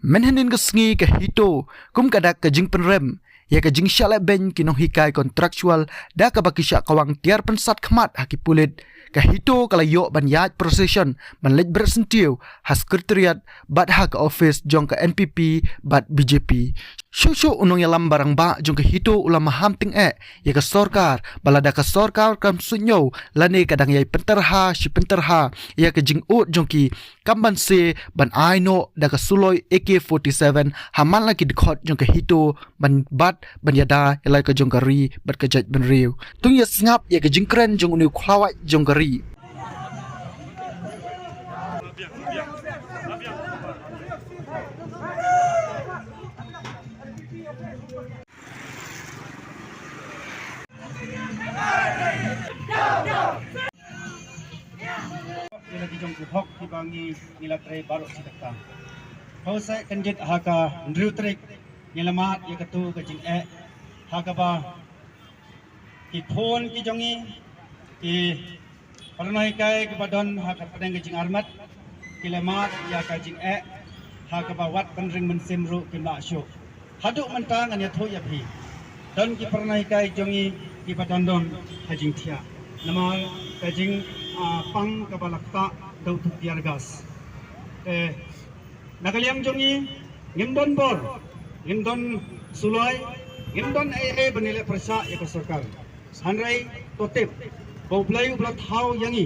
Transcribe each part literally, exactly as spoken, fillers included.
Mynhynnin ka sngi ka HITO kum ka dak ka jingpynrem ïa ka jingshah leh beiñ ki nonghikai contractual da kaba ki shah kawang tiar pynsat khmat ha ki pulit. Ka HITO ka la ïoh ban ïaid procession ban leit bret syntiew ha Secretariat bad ha ka office jong ka NPP bad BJP. Shuh shuh u nongïalam ba rangbah jong ka HITO u la maham tyngeh ïa ka sorkar ba lada ka sorkar kam suidñiew lane ka dang ïai pynterha shi pynterha ïa ka jingud jong ki, kam ban se ban ai noh da ka suloi AK forty-seven ha man la ki dkhot jong ka HITO ban bat ban ïada ïa la ka jong ka ri bad ka jaitbynriew. To ngin ïa sngap ïa ka jingkren jong une u khlawait jong ka ri. Ïa la ki jong ki hok kiba ngi, ngi la trei baroh shi katta. Hynrei sa kyndit ha ka hynriew tarik ngi la mad ïa katu ka jingeh ha kaba ki khun ki jong ngi, ki paranoikai kiba don ha ka pdeng ka jingarmet ki la mad ïa ka jingeh ha kaba wat ban ring mynsiem ruh kim lah shuh. Haduh mynta ngan ïathuh ïa phi, don ki paranoikai jong ngi kiba don don ha jingthiah namar ka jing, ah, pang kaba la ktah da utu tear gas. Eh, na ka liang jong ngi ngim don bor, ngim don suloi, ngim don ei ei ban ïaleh pyrshah ïa ka sorkar. Hynrei to tip ba U Blei u ba la thaw ïa ngi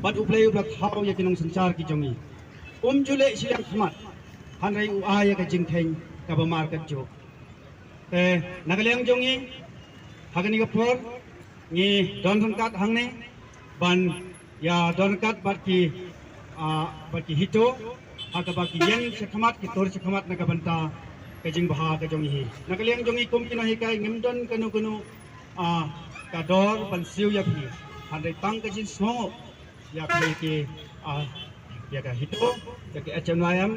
bad U Blei u ba la thaw ïa ki nongsynshar ki jong ngi um ju leh shiliang khmat, hynrei u ai ïa ka jingkheiñ kaba markatjuh. Te na ka liang jong ngi ha kane ka por ngi don ryngkat hangne ban ïa don ryngkat bad ki, ah, bad ki HITO ha kaba ki ïeng shakhmat, ki tur shakhmat na ka bynta ka jingbha ka jong ngi. Na ka liang jong ngi kum ki nonghikai ngim don kano kano, ah, ka dor ban siew ïa phi, hynrei tang ka jingsngewnguh ïa phi ki, ah, ïa ka HITO, ïa ka HNYM,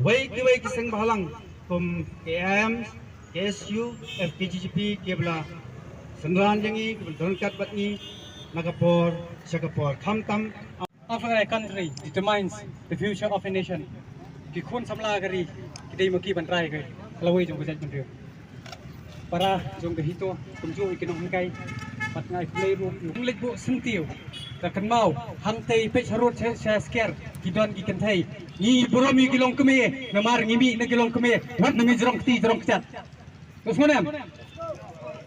wei kiwei ki seng bhalang kum KIM, KSU, FKJGP, kiba la synran ïa ngi, kiba la don ryngkat bad ngi na ka por sha ka por. Khamtam of a country determines the future of a nation. Ki khun samla ka ri ki dei ma ki ban rai ka lawei jong ka jaitbynriew. Para jong ka HITO kumjuh ïa ki nonghikai, pat ngai khublei ruh ïa u leit buh syntiew. Ka kynmaw hangtei peit harud sha, sha Sker ki don ki kynthei. Ngi burom ïa ki longkmie namar ngi mih na ki longkmie wat na ngi jrong kti jrong kjat. Ka sngew ne em?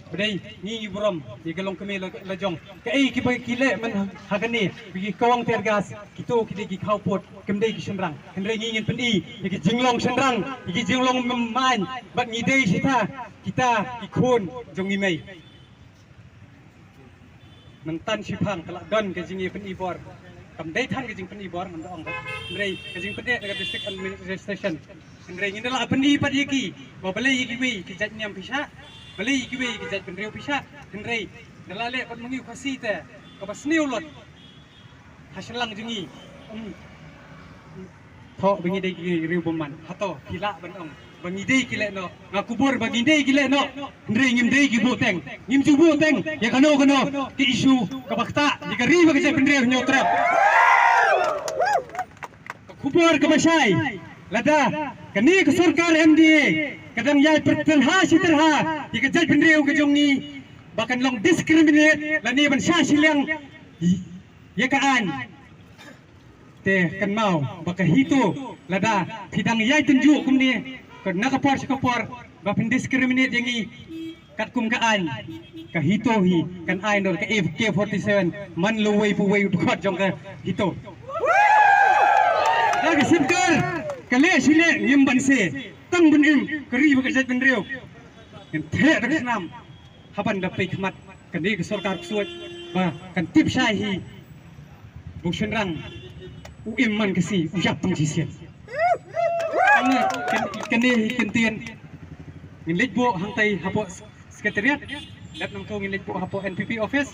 Ba dei ngi ngi burom ïa ka longkmie la, la jong. Kaei kiba ki leh man ha kane, ba ki kawang tear gas, kito ki dei ki khawpud, kim dei ki shynrang. Hynrei ngi ngin pyni ïa ki jinglong shynrang, ïa ki jinglong maiñ, bad ngi dei shita kita ki khun jong ngi mei. Nangta shiphang ka la don ka jingïapyni bor. Kam dei than ka jingpyni bor ngan da ong ba, hynrei ka jingpyni na ka district administration. Hynrei ngin da la pyni pat ïa ki ba balei ïa kiwei ki jait niam phi shah, balei ïa kiwei ki jaitbynriew phi shah. Hynrei da la leh pat ma ngi u Khasi te kaba sniew lut ha shynrang jong ngi. Hmm. Thoh ba ngi dei ki riew bymman. Hato phi lah ban ong ba ngi dei ki leh noh? Nga kubur ba ngi dei ki leh noh. Hynrei ngim dei ki buhteng. Ngim ju buhteng ïa kano kano ki issue kaba ktah ïa ka ri bad ka jaitbynriew Hynñiewtrep. Ka khubor kaba shai, lada kane ka sorkar MDA ka dang ïai pyrtylha shi tyrha ïa ka jaitbynriew ka jong ngi ba kan long discriminate lane ban shah shiliang ïa ka aiñ. Te kynmaw ba ka HITO lada phi dang ïai tynjuh kumne, ka na ka por sha ka por ba phin discriminate ïa ngi katkum ka aiñ, ka HITO hi kan ai noh ka AK forty-seven man lawei pa wei u dkhot jong ka HITO. Da ka sorkar ka leh shi leh ngim banse, tang ban im ka ri bad ka jaitbynriew. Ngin theh da ka snam haban da pei khmat kane ka sorkar ksuid ba kan tip shai hi ba u shynrang u im man ka sngi u ïap tang shisien. Kane kan, kane hi kyntien. Ngin leit buh hangtai hapoh Secretariat, dep nangto ngin leit buh hapoh NPP office,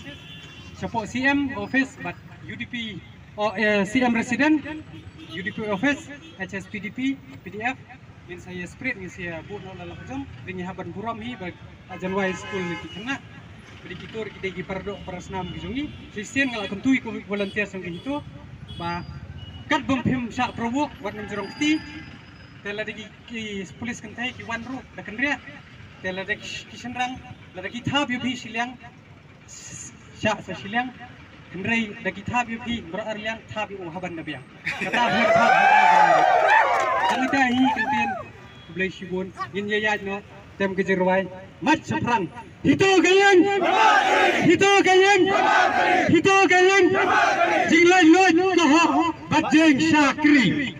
shapoh CM office bad UDP, o, eh, CM resident, UDP office, HSPDP, PDF. Ngin sa ïa spread, ngin sa ïa buh noh la la ka jong. Dei ngi hap ban burom hi ba ka Janwai School ki khynnah. Ba dei ki tur ki dei ki paradoh parasnam ki jong ngi. Shisien nga la kyntu ïa ki volunteer jong ki HITO ba kat bym phim shah provoke wat nym jrong kti. Te lada ki, ki pulit kynthei ki wan ruh da kynriah. Te lada ki, ki shynrang, lada ki thap ïa phi shiliang, shah sa shiliang. Hynrei da ki thap ïa phi, bro ar liang, thap ïa u haban da biang. Kata hi thap. Kata hi kyntien. Khublei shibun, ngin ïa ïaid noh, tem ka jingrwai. Mat shaphrang. Hito ka ïing. Hito ka ïing. Hito ka ïing. Jinglaitluid ka hok bad jingshakri.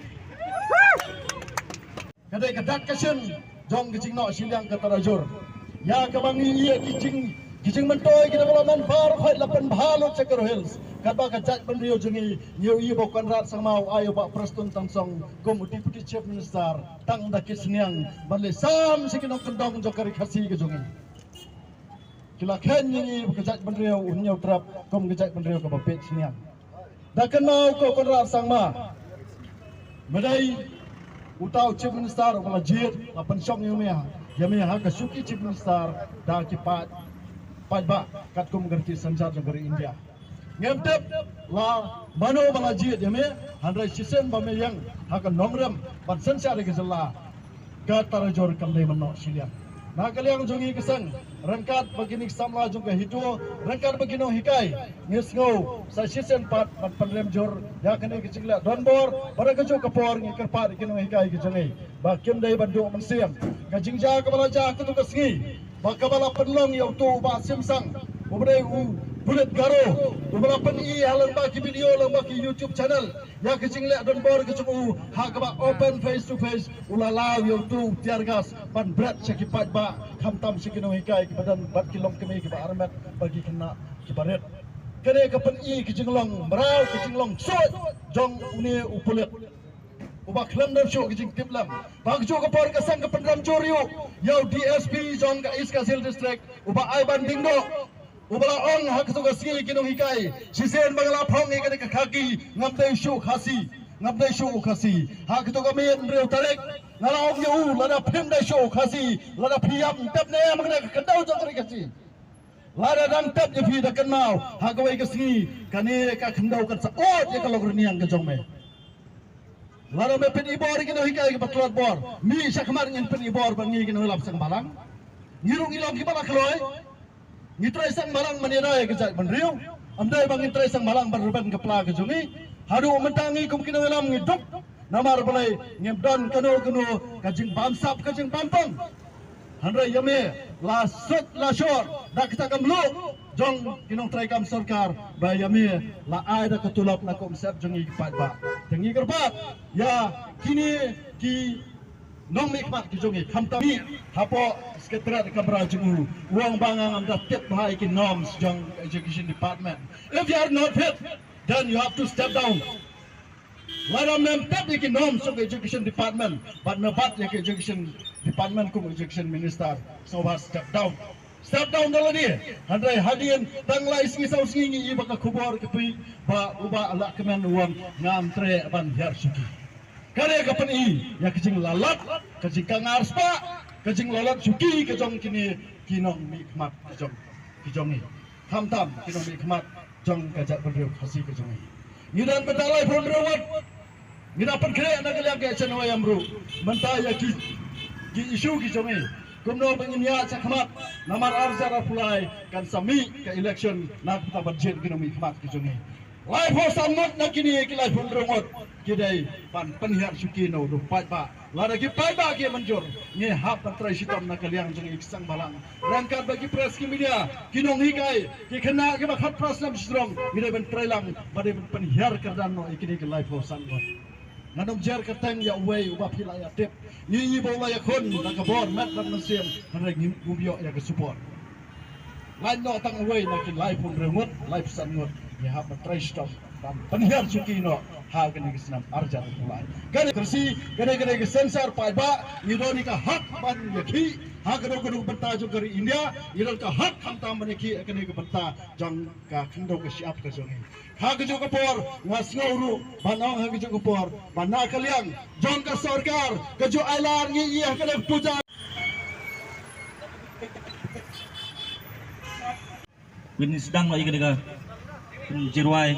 Ka dei ka dak ka shin jong ka jingnoh shiliang ka Tarajur. Ïa kaba ngi ïa ki jing, ki jingmyntoi ki development baroh khoit la pynbha lut sha ka Garo Hills. Katba ka jaitbynriew jong ngi, ngi ïa u Bah Conrad Sangma, u ai u Bah Prestone Tynsong kum u Deputy Chief Minister, tang da ki synñiang ban leh sam sha ki nongkyndong jong ka Ri Khasi ka jong ngi. Ki la kheiñ ïa ngi ba ka jaitbynriew u Hynñiewtrep kum ka jaitbynriew kaba peit synñiang. Da kynmaw ko Conrad Sangma, me dei uta u Chief Minister uba la jied, la pynshong ïa me, ïa me ha ka shuki Chief Minister da ki paid, paidbah katkum ka riti synshar jong ka ri India. Ngim tip la mano ba la jied ïa me, hynrei shisien ba me ïeng ha ka nongrim ban synshar ïa ka jylla, ka Tarajur kam dei mynnoh shiliang. Na ka liang jong ngi ka seng, ryngkat bad kine ki samla jong ka HITO, ryngkat bad ki nonghikai, ngi sngew sa shisien pat ban pynrem jur ïa kane ka jingleh donbor, bad ha kajuh ka por ngi kyrpad ïa ki nonghikai ki jong ngi ba kim dei ban duh mynsiem. Ka jingjia kaba la jia ha kato ka sngi, ba kaba la pynlong ïa uto u Bah Simsang, uba dei u pulit Garo, uba la pyni ha lyngba ki video, lyngba ki YouTube channel, ïa ka jingleh donbor ka jong u, ha kaba open face to face u la law ïa uto u tear gas ban bret sha ki paidbah, khamtam sha ki nonghikai kiba don bad ki longkmie kiba armet bad ki khynnah kiba rit. Kane ka pyni ka jinglong mraw, ka jinglong ksuid jong une u pulit uba khlem don shuh ka jingtip lem. Ba ha kajuh ka por ka seng ka pynrem jur ïa u, ïa u DSP jong ka East Khasi Hills District, u Bah Aiban Diengdoh, uba la ong ha kato ka sngi, ki nonghikai, shisien ba nga la phong ïa kane ka khaki, ngam dei shuh Khasi, ngam dei shuh u Khasi. Ha kato ka miet hynriew tarik nga la ong ïa u, lada phim dei shuh u Khasi, lada phi ïap, tep ne em ha kane ka khyndew jong ka Ri Khasi. Lada dang tep ïa phi, da kynmaw ha kawei ka sngi kane ka khyndew kan sa ud ïa ka lok rynïeng ka jong me. Lada me pynibor ïa ki nonghikai kiba tlot bor, mih shakhmat ngin pynibor bad ngi ki nongïalam seng balang. Ngi ruh ngi long kiba la kloi. Ngi trei seng balang ban ïada ïa ka jaitbynriew. Ym dei ba ngin trei seng balang ban rben ka pla ka jong ngi. Haduh mynta ngi kum ki nongïalam ngi duk. Namar balei? Ngim don kano kano ka jingbamsap ka jingbamtong. Hynrei ïa me la sut la shor da kata ka mluh jong ki nongtreikam sorkar ba ïa me la ai da ka tulop na ka umsyep jong ngi ki paidbah. Te ngi kyrpad ïa kine ki nongmihkhmat ki jong ngi, khamtam hapoh Secretariat Kamra jong u, u ong ba nga ngam da tip bha ïa ki norms jong Education Department. If you are not fit, then you have to step down. Lada mem tip ïa ki norms jong ka Education Department bad me bat ïa ka Education Department kum Education Minister, sngewbha step down. Step down da lade. Hynrei hadien tang lai sngi saw sngi ngi ïohi ba ka khubor ka poi ba u Bah Lahkmen u ong ngam treh ban hiar shuki. Kane ka pyni ïa ka jinglalat, ka jingkangar spah, ka jinglalat shuki ka jong kine ki nongmihkhmat ka jong, ki jong ngi. Khamtam ki nongmihkhmat jong ka jaitbynriew Khasi ka jong ngi. Ngi don mynta laiphew hynriew ngut. Ngi da pynkhreh na ka liang ka HNYM ruh mynta ïa ki, ki issue ki jong ngi, kumno ba ngin ïaid shakhmat. Namar arhajar arphew lai kan sa mih ka election, na ka bynta ban jied ki nongmihkhmat ki jong ngi. Laiphew san ngut na kine ki laiphew hynriew ngut ki dei ban pynhiar shuki na u paidbah. Lada ki paidbah ki mynjur, ngi hap ban trei shitom na ka liang jong ngi ki seng balang, ryngkat bad ki press, ki media, ki nonghikai, ki khynnah kiba khatphra snem shisngi, ngi dei ban trei lang ba dei ban pynhiar kyrdan noh ïa kine ki laiphew san ngut. Ngan ym jer kyrteng ïa uwei uba phi la ïa tip. Ngi ïohi ba u la ïakhun da ka bor met bad mynsiem, hynrei ngim ïoh ïa ka support. Lait noh tang uwei na ki laiphew hynriew ngut, laiphew san ngut, ngi hap ban trei shitom ban pynhiar shuki noh ha kane ka snem arhajar arphew lai. Kane ka rsi, kane, kane ka sensor paidbah, ngi don ïa ka hok ban ïakhih ha kano kano ka bynta jong ka ri India, ngi don ka hok khamtam ban ïakhih ha kane ka bynta jong ka khyndew ka shyiap ka jong ngi. Ha kajuh ka por nga sngew ruh ban ong, ha kajuh ka por ba na ka liang jong ka sorkar, kajuh ai lad ngi ïa kane ka puja. Ngin sdang noh ïa kane ka jingrwai.